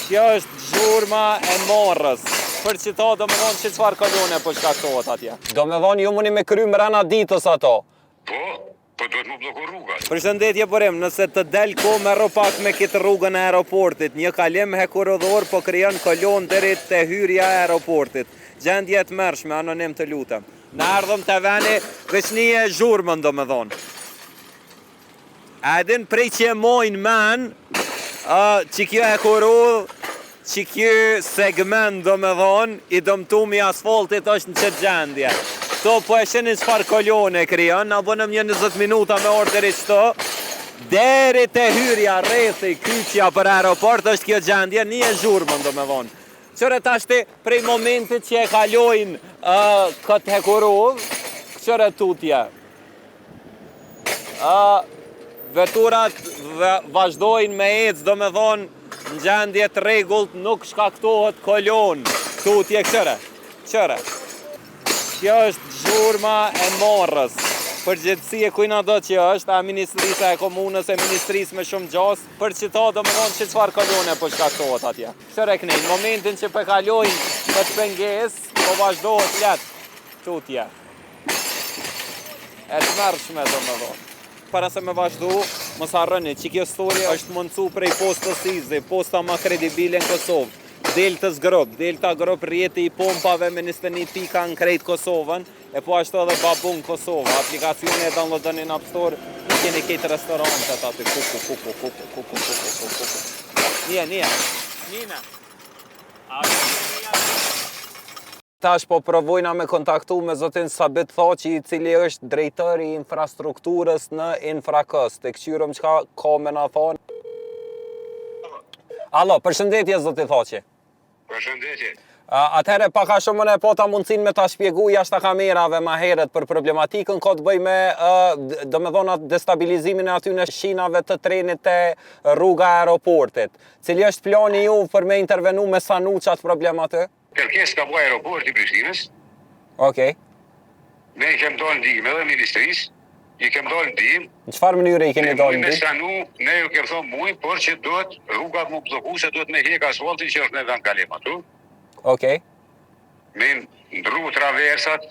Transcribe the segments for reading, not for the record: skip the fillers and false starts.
Kjo është zhurma e marrës. Për qëta do me thonë që çfarë kolone po shkaktohet atje. Do me thonë ju muni me kry mrena ditës ato. Po, po duhet mu blloku rruga. Përshëndetje Burim, nëse të del kohë merru pak me këtë rrugën e aeroportit, një kalim hekurudhor po krijon kolonë deri te hyrja e aeroportit. Gjendje e tmerrshme, anonim të lutem. Na erdhëm te veni, veç nije zhurmën do me thonë. A e din prej që e mojnë men, që kjo hekurudhë, që kjo segment do me thonë, i dëmtum i asfaltit është në qëtë gjendje. Kto po e shihni çfarë kolone krijon, na bënëm një 20 minuta me ardh deri qëto, deri te hyrja rrethi kyçja për aeroport është kjo gjendje, nije zhurmën do me thonë. Qyre tashti prej momentit që e kalojnë uh, këtë hekurudhë, qyre tutje. Uh, veturat vazhdojnë me ecë, do me thonë, në gjendje të rregullt nuk shkaktohet kolonë. Tutje qyre, qyre. Kjo është zhurma e marrës. Përgjegjësi e kujna do që është, a ministrisë e komunës, e ministrisë me shumë gjasë, për qëta do me thonë që çfarë kolone po shkaktohet atje. Qyre kënej, në momentin që po kalojnë këtë pengesë, po vazhdohet letë tutje. E tmerrshme do me thonë. Para se me vazhdu, mos harroni që kjo story është mundësu prej Postës Easy, posta ma kredibile në Kosovë. Deltës Group, Delta Group rrjeti i pompave me 21 pika në krejt Kosovën, e po ashtu edhe Babun Kosova, aplikacioni e downloadoni në App Store, i keni krejt restorantet aty, kuku, kuku, kuku, kuku, kuku, kuku, kuku. Nije, nije, nina. A, Tash po provojna me kontaktu me zotin Sabit Thaçi, i cili është drejtor i infrastrukturës në Infrakos. Të këqyrëm çka ka me na thonë. Alo, përshëndetje zoti Thaçi. Përshëndetje. Atëherë pak a shumë unë e pata mundësinë me ta shpjegu jashtë kamerave ma herët për problematikën, ka të bëjë me, do me thonë atë destabilizimin e atyne shinave të trenit te rruga e aeroportit. Cili është plani juj për me intervenu me sanu qatë problem aty? Kërkesë ka bo aeroporti i Prishtinës. Okej. Ne i kem dalë ndihmë edhe ministrisë, i kem dalë ndihmë. Në çfarë mënyre i keni dalë ndihmë? Me sanu, ne ju kem thonë mujm, por që duhet rruga mu blloku se duhet me hjek asfaltin që është në vend kalim aty. Okej. Me ndrru traversat,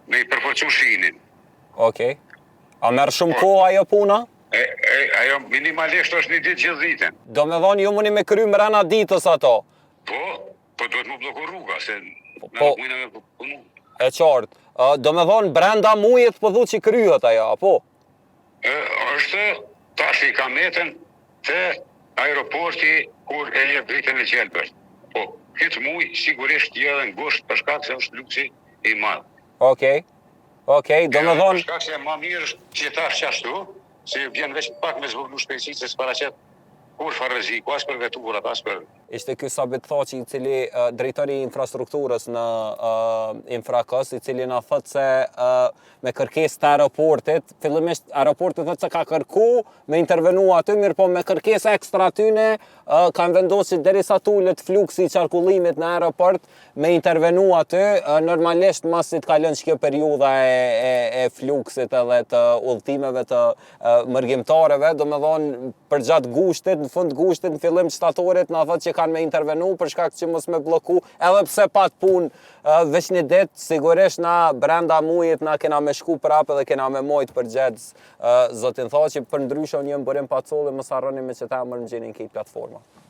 me i përforcu shinin. Okej. A merr shumë po. kohë ajo puna? E, e, ajo minimalisht është një ditë gjithë ditën. Do me thonë, ju mundi me kry mrena ditës ato. Po, po duhet mu blloku rruga, se po, na nuk mujna me punu. E qartë. Do me thonë, brenda mujit po thu që kryhet ajo, apo? E, është, tash i ka metën te aeroporti kur e jep dritën e gjelbër. Po, këtë muj, sigurisht jo edhe në gusht, për shkak se është fluksi i madh. Okej, okej, do me thonë... Për shkak se ma mirë është që tash qashtu, se ju bjen veç pak me zvoglu shpejtësi, se s'paraqet kurrfarë rreziku, as për veturat, as për... Ishte ky Sabit Thaçi, i cili drejtori i infrastrukturës në Infrakos, i cili na thotë se me kërkesë të aeroportit, fillimisht aeroporti thotë se ka kërku me intervenu aty, mirëpo me kërkesë ekstra atyne, kanë vendosur që derisa t'ulet fluksi i qarkullimit në aeroport, me intervenu aty, normalisht masi të kalon që kjo periudha e, e, e fluksit edhe të udhëtimeve të mërgimtarëve, do me thonë përgjatë gushtit, në fund gushtit, në fillim shtatorit, na thotë që kanë me intervenu për shkak që mos me blloku, edhe pse pat punë veç një ditë, sigurisht na brenda mujit na kena me shku prapë edhe kena me mojtë përgjegjës zotin Thaçi, përndryshe unë jam Burim Pacolli, mos harroni me qëtë emër më gjeni në krejt platformat.